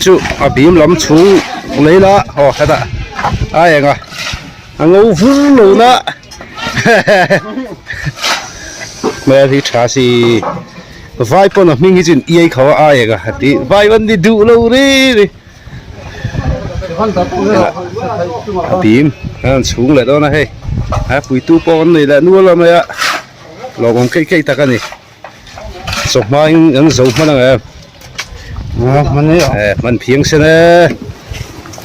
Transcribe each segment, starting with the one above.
Chu a bim lam chhung lei la aw hetah a eng a a ngo vur lo na hmel hi tha si vai pawn a hming hi chu in iai kho a a eng a tih vai an ni duh lo ri ri a bim a rawn chhung leh dawn a hei a puitu pawh an nei leh nual a mai a lawmawm keih keih tak a ni. Chawhma in an zo hman ang em? Eh, hman phiang sen e.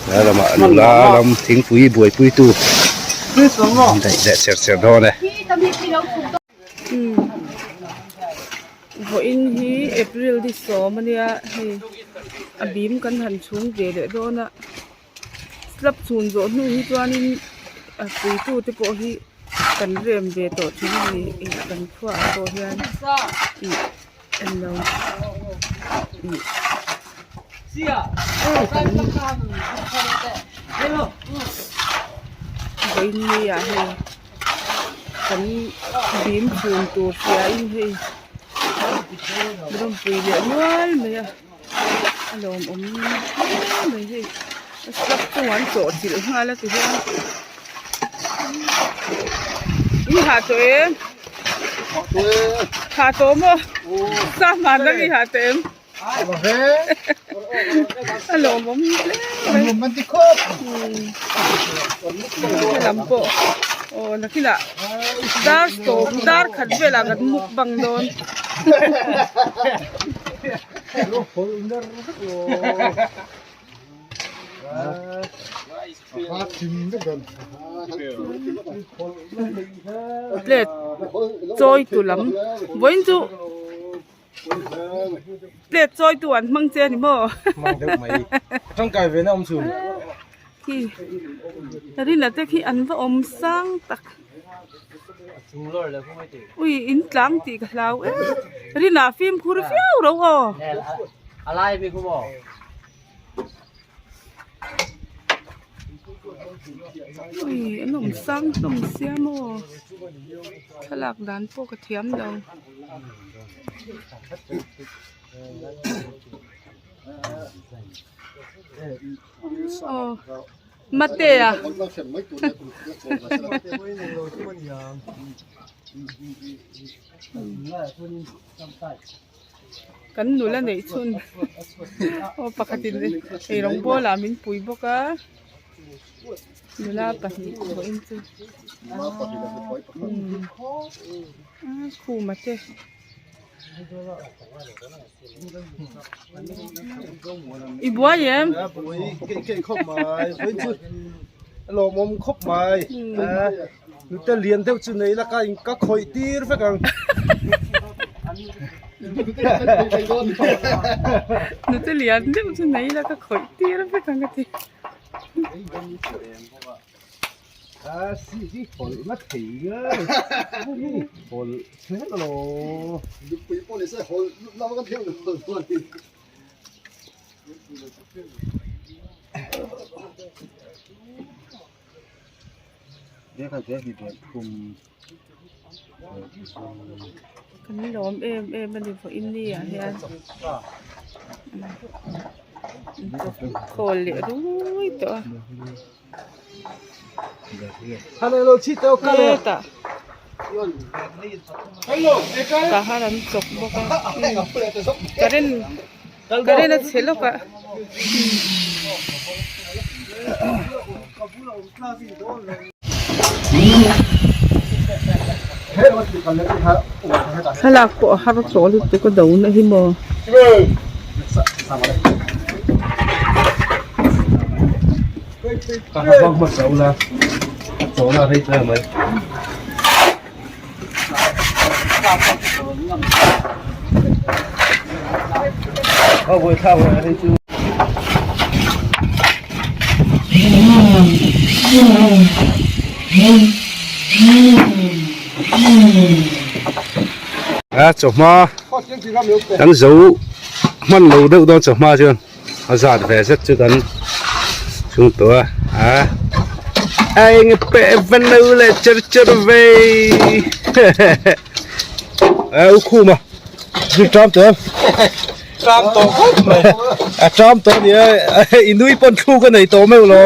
He lamah nula lam thingpui buaipui tu daih leh cher cher dawn e. Vawiin hi April ni sawm ania hei a bim kan han chhung ve leh dawn a slab chhun zawh hnu hi chuanin a puitu te pawh hi kan rem ve tawh thin a ni ih kan khuaah pawh hian ih englo ih vawiin ni ah hei kan bim chhun tur hria in hei rawmpui leh nual mai a. A lawmawm hle mai hei a slab chungah an chawh chilh nghal a ti hian in hah tawh em hah tawh maw sahman a mi hah tawh em a lawmawm hle mai helam pawh aw nakinah dar sawm dar khat velah kan mukbang dawn. Plate chawi tu lam vawiin chu plate chawi tu an hmang che a ni maw khi rina te khi an va awm sang tak. Ui in tlang tih ka hlau em rinah fimkhur viau ro aw. Ui an awm sang hlawm sia maw thlalak dan pawh ka thiam lo. Aw. Matea. Kan nula neih chhun aw pakhatin eirawng bawlah min pui bawk a nula pahnih pawhin chu khuma te. I buai em? Buai keih keih khawp mai vawiin chu a lawmawm khawp mai nute lian deuh chu nei la ka in ka khawih tir vek ang. Nute lian deuh chu nei la ka khawih tir vek ang ka ti. A si hi hawlh na thei ngei hawlh zel alo. Nupui pawh ni se hawlh lut lama kan thiam lo chuan. Kan lawm em em a ni vawiin ni ah hian khawl leh rui tawh a. Hetah tah an chawk bawk a current current a chhe lawk a. Thlalak pawh a har tawh lutuk a do na hi maw. A chawhma kan zo hman lo deuh dawn chawhma chuan a zat ve zet chu kan chhung tawh a a a eng pe van lo leh cher cher ve a u khuma zir ṭam tawh em. Tram tawh khawp mai. A tram tawh ni e. I nui pawn thluk a nei tawh meuh lo.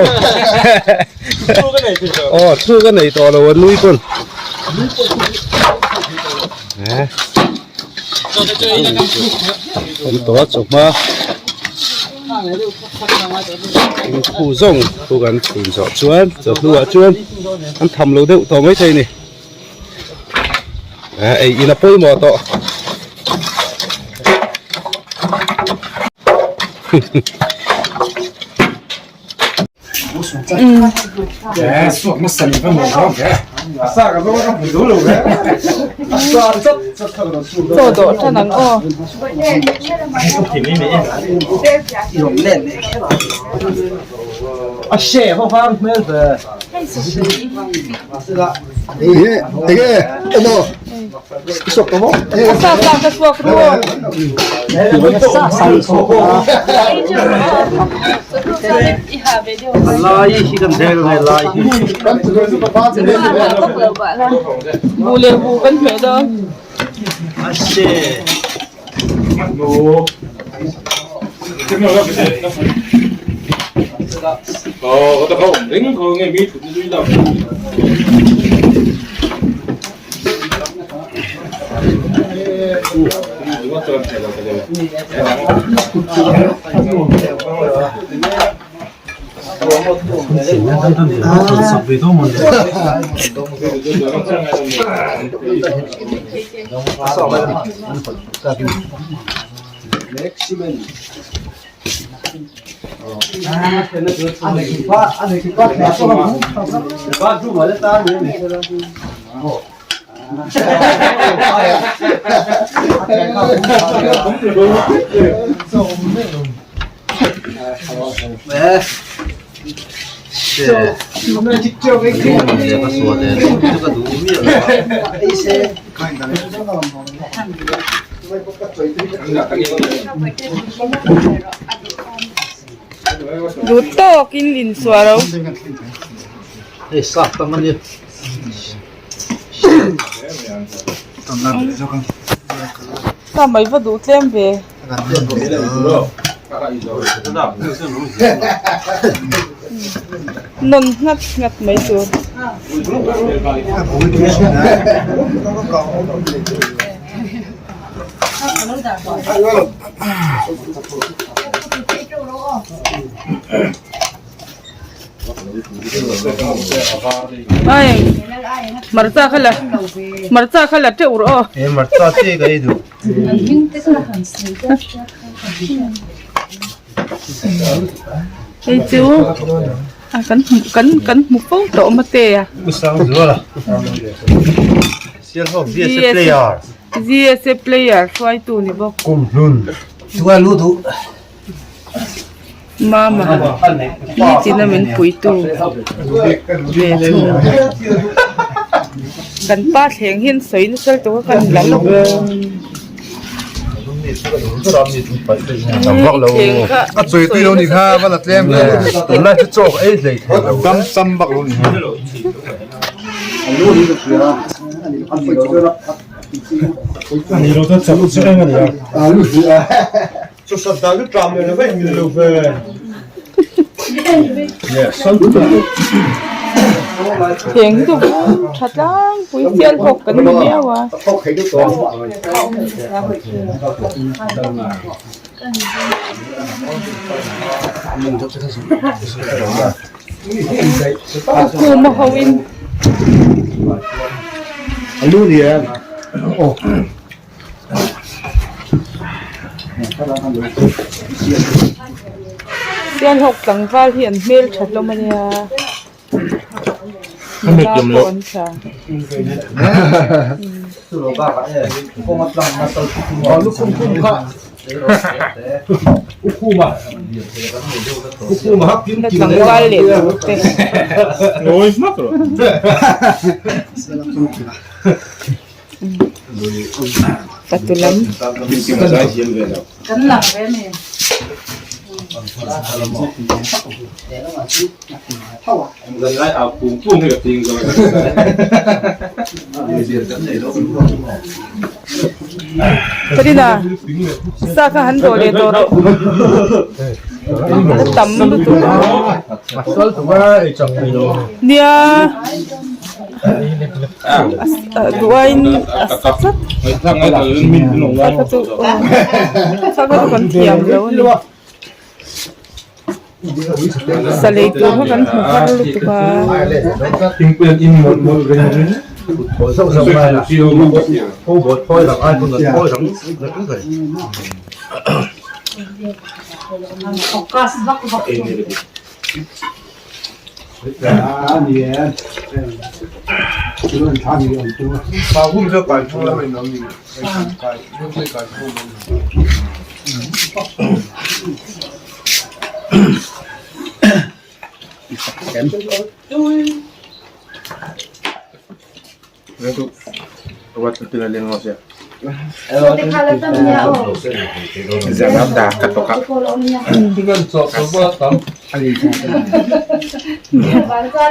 Thluk a nei thei lo. Aw thluk a nei tawh lo a nui pawn. Awm tawh a chawhma. Thingkhu zawng khu kan chhun zawh chuan chawhnu ah chuan an tham lo deuh tawh maithei a ni. Ei in a pawimawh tawh. Chaw dawh tan ang aw. Sa sa ka suak ru. Bu leh bu kan hmeh dawn. Duh tawkin insual lo. Sa mai va duh tlem ve. Nawn nghat nghat mai tur. Ai hmarcha kha la hmarcha kha la teuh rawh aw. He hmarcha te ka ei duh. Hei chu a kan hmu kan kan hmu fo tawh awm a te a. Sialhawk GSA player. GSA player hruaitu ni bawk. Kumhlun. Chuan lu duh. Mama nitin a min puitu ve thung kan pa thleng hian sawi nasa lutuk a kan la lawk A chawi tui lo ni kha va la tlem ve tunlai chu chaw ka ei hlei thei lo dam sam bak lo ni Theng chu tha tlangpui sial bawk kan ni miau a. Khum a ho in. Sialhawk tlangval hi an hmel tha hlawm a nia nula pawh an tha. Tlangval leh te. Patu lam. Karina sa kha han dawh leh tawh rawh a tam lutuk a nia duh aiin a sa tlat sa kha chu sa kha chu kan thiam lo a ni. Sa lei tur kha kan hmu har lutuk a.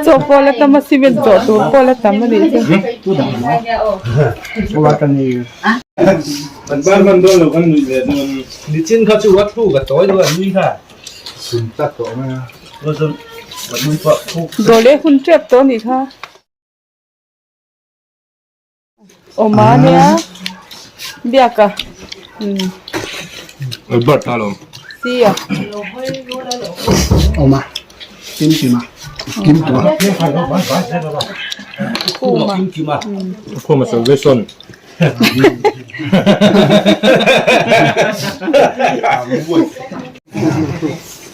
Chaw pawh la tam a cement chawh tur pawh la tam a nih chu. Nichin kha chu a thluk a tawi deuh a nui kha. Sum tak tawh mai a. Dawh leh hun tep tawh a nih kha. Awm a nia biak a umm. Albert a lawm. Si a. Awm a kim kim a kim tu a. Khuma. Khuma salvation.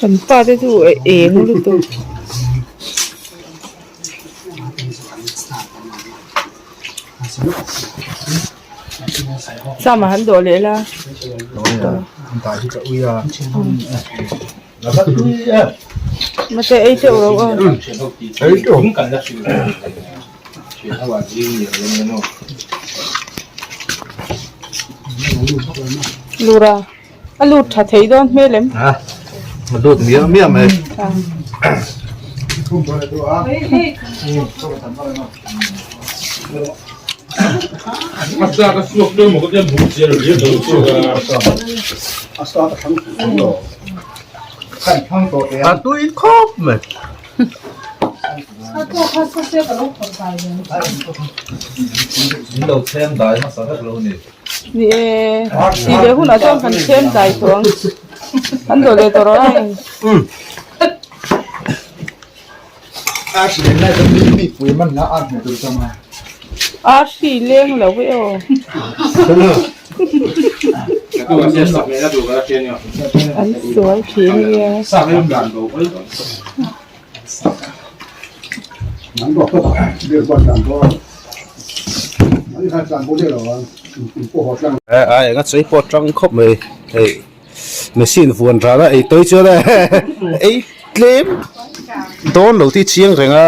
Kan pa te chu eng lutuk. Sam a han dawh leh la. Mate ei teuh ro a. Lura a lut tha thei dawn hmel em? A lut miah miah mai. A tui khawp mai. Ni e, tih leh hunah chuan kan chhem dai tawh ang. Kan dawh leh tawh rawh a eng. A hri leng lo e aw. An sual thin nia. A enga chei pawh tang khawp mai hei machine vuan ran a ei tawi chuan a ei tlem dawn lo tih chiang reng a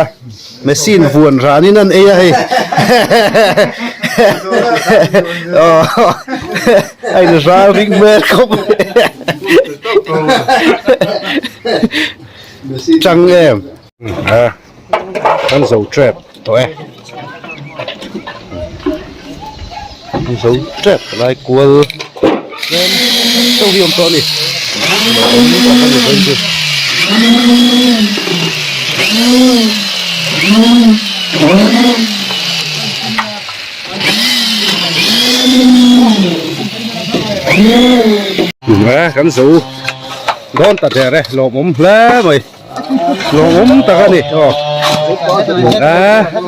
machine vuan ran in an ei a hei aw a in ral ring hmel khawp mai. Chang em a kan zo tep tawh e kan zo tep lai kual tlem deuh hi a awm tawh a ni kan zo. Dawn ta der e lawmawm hle mai lawmawm tak a ni aw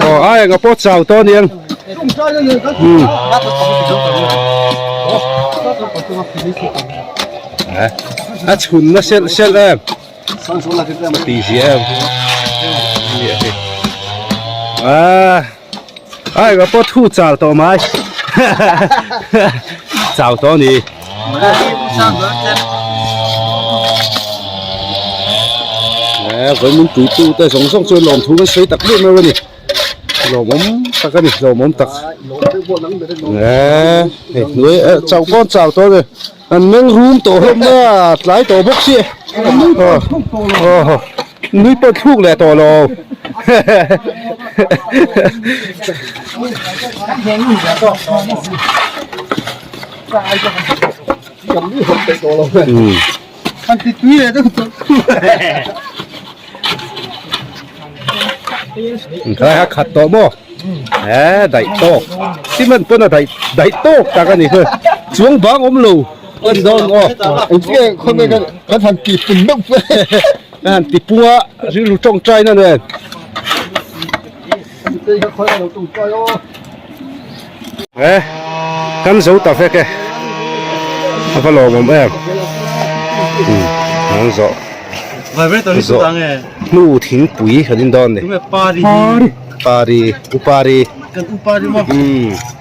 aw a enga pawh chau tawh aniang umm a chhun na selh selh em tih zia em a a enga pawh thu chal tawh mai chau tawh a ni. Vawiin puitu te zawng zawng chuan lawmthu kan sawi tak deuh mai a ni lawmawm tak a ni lawmawm tak hei hnuai chauh pawn chau tawh a ni an meng rum tawh hlawm mai a tlai tawh bawk si aw nui pawh thluk leh tawh lo. Khalai kha khat tawh maw? He daih tawk cement pawn a daih daih tawk tak a ni kha chuang bang awm lo a ni dawn aw. Engtinge khawnge kan kan han ti pung meuh pawh Kan han ti pung a rilru tawngtai na nen. He kan zo ta vek e a va lawmawm em an zawh zawh hnu thingpui kan in dawn ni pari upari umm.